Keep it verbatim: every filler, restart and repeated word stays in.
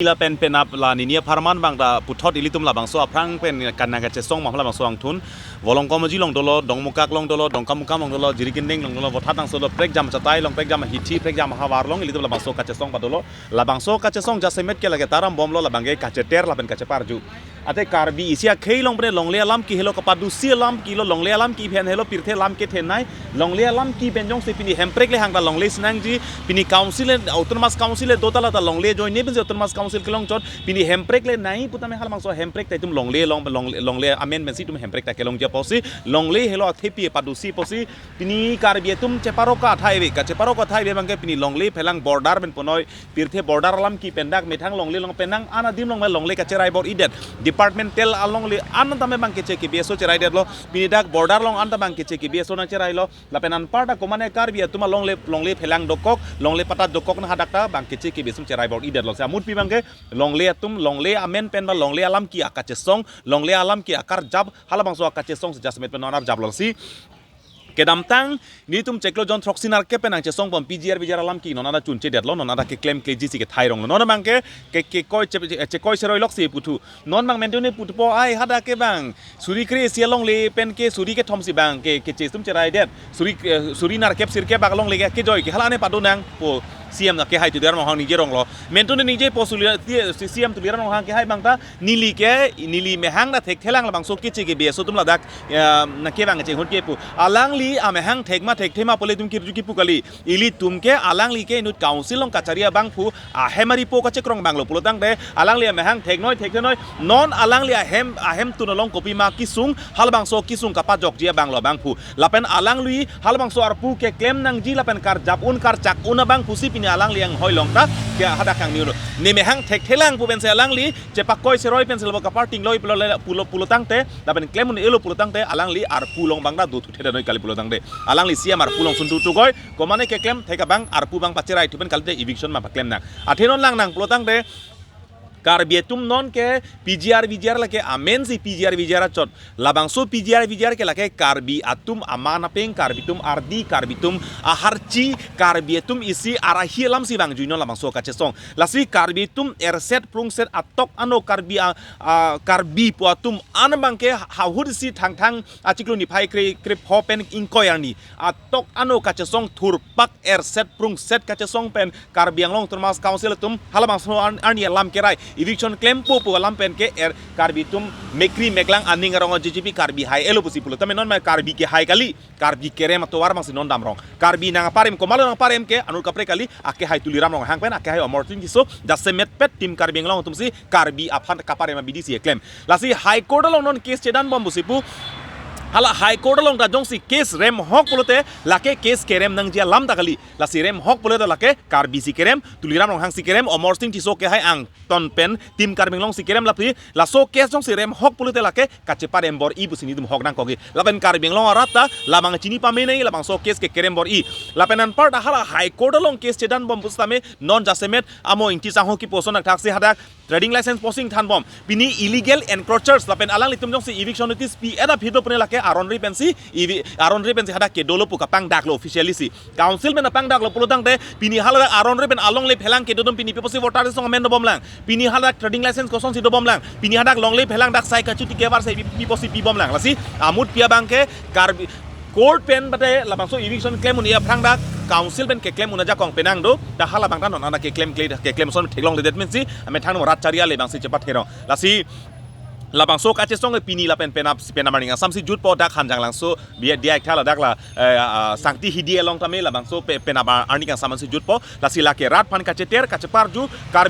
Lapen penap la nini apharman abang ta puthot ilitum labangso aphrang pen kanang kachesong ma labangso angthun. Volongkom Aji along dolo, Dongmukak along dolo, Dongkamukam along dolo, Jirikindeng along dolo, Vothatlangso dolo, prekjam Chatai along, prekjam Hithi, prekjam Havar along, ilitum labangso kachesong padolo. Labangso kachesong jasemet ke lake taram bomlo, labang ke kacheter lapen kacheparju. Ate Karbi isi akhei along pen longle alam ke helo, kapadusi alam ke lo, longle alam ke pen helo, pirthe alam ke thenei, longle alam ke pen jongsi pini Hemprek le hang ta longle si nangji, pini council le, autonomous council le dota lata longle ajoine pensi autonomous council kelongchot, pini Hemprek le nai putame halabangso Hemprek ta itum longle along, longle, longle amen pensi itum Hemprek ta kelongji apotsi, longle helo athepi padusi apotsi, pini Karbi atum cheparok athai ave, kacheparok athai ave abang ke pini longle phelang border pen punoi, pirthe border alam ke pen dak methang longle along pen nang an adim along longle kacherai bor-idet. Departmental alongle an tame abang keche ke B S O cheraidetlo. Pini dak border along an ta abang keche ke B S O nangcherailo. Lapen anparta komane Karbi atum alongle, longle phelang dokok, longle patta dokok nang hadak ta abang keche ke B S O cherai bor-idetlo. Si amut pi abang ke longle atum, longle amen pen ba longle alam ke akachesong, longle alam ke akarjap, halabangso akachesong si jasemet pen non arjaplo si. Kedamtang nelitum chiklo jon throksi nerkep pen nangchesong bom P G R V G R alam ke non ada chunchedetlo, non ada keklemkleji si kethaironglo. Non abang ke, ke, kekoi che, che, chekoi cheroi lok si puthu. Non abang mentune puthupo ai hadak ke abang suri kre-isi alongle pen ke suri kethom si abang ke, keche atum cheraidet. Suri, eh, suri nerkep sirkep bak alongle ke kejoi ke hala ne pado nangpo, C M na kehai Tuliram Ronghang ningje ronglo. Mentune ningjepo suri, ti, C M Tuliram Ronghang kehai abang ta neli ke, neli mehang ta thekthelang labangso keche ke B S O atum ladak, ya, nang ke abang chenghut ke pu. Alangli amehang thek ma thekthe ma pu le itum kirju kipu kali. Ilitum ke alangli ke inut council along kachari abangphu, ahem aripo kachekrong abanglo pulotangte, alangli amehang theknoi theknoi, non alangli ahem, ahemtun along kopima kesung, halabangso kesung kapajokji abanglo abangphu. Lapen alangli halabangso arpu keklem nangji lapen karjap un karchak un abangphu si pini alangli anghoi along ta ke hadak kangni un. Ne mehang thekthelang pu pensi alangli chepakoi cheroi pensi labo kaparting loi pulo le, pulo, pulotangte, lapen klem un-elo pulotangte, alangli arpu along abang ta dothu thedanoi kali pulotangte. Alangli C M arpu along sun thuthukoi, komane keklem thek abang arpu abang pacherai thu pen kalite eviction ma paklem nang. Athe non lang nang pulotangte, Karbi atum non ke P G R V G R lake amen si P G R V G R achot. Labangso P G R V G R ke lake Karbi atum aman apeng, Karbi atum ardi, Karbi atum aharchi, Karbi atum isi arahi alam si vangjuinon labangso kachesong. Lasi Karbi atum erset prungset atok ano Karbi a, a, Karbi pu atum an abang ke hahut si Thangthang achiklo niphai kre, krepho pen ingkoi arni atok ano kachesong thurpak erset prungset kachesong pen Karbi Anglong Autonomous Council atum halabangso an, arni alam kerai eviction klempo pu alam pen ke er Karbi atum mekri meklang aning arong J J P Karbi hai elo pusi pulo. Tame non ma Karbi kehai kali, Karbi kerem atovar abang si non damrong. Karbi nang aparem, komatlo nang aparem ke anut kaprek kali, akehai Tuliram Ronghang pen, akehai Amarsing Tisso, jasemet pet Team Karbi Anglong atum si Karbi aphan kaparem abidi si eklem. Lasi High Court along non case chedan bom pusi pu. Hala High Court along ta jongsi case remhok pulote, lake case kerem nangji alam ta kali. Lasi remhok pulote lake Karbi si kerem, Tuliram Ronghang si kerem, Amarsing Tisso kehai angton pen Team Karbi Anglong si kerem lapi. Laso case jongsi remhok pulote lake kacheparem bor-i pusi nelitum hok nangkokji. Lapen Karbi Anglong arat ta labang chini pamenei, labangso case kekerem bor-i. Lapen anparta hala High Court along case chedan bom pusitame non jasemet amo Ingti Sangho kipu ason athak si hadak trading license posing than bom. Pini illegal encroachers lapen alanglitum jongsi eviction notice pi-et aphi do pune lake aron ri pensi, evi-, aron ri pensi hadak kedolo pu kapangdaklo officially si. Council pen apangdaklo pulotangte, pini haladak aron ri pen alongle phelang kedo atum pini pi apotsi voter list along amen dobom lang. Pini haladak trading license kosonsi dobom lang. Pini hadak longle phelang dak sai kachuti kevar sai pi, pi apotsi pibom lang. Lasi amut pi abang ke Karbi Court pen bate labangso eviction klem un-e aphrang dak Council pen keklem un ajakong penang do. Dak halabang ta non ana keklem kle, keklem ason theklongledet mensi amethang no rat chari ale abang si chepat herong. Lasi labangso kachesong ke pini lapen penap, penap arni kangsam si jutpo dak Hanjanglangso, bia dia iktha ladak la, eh, ah, Sangti Hidi along tame labangso pe, penap arni kangsam si jutpo. Lasi lake rat aphan kacheter, kacheparju, Karbi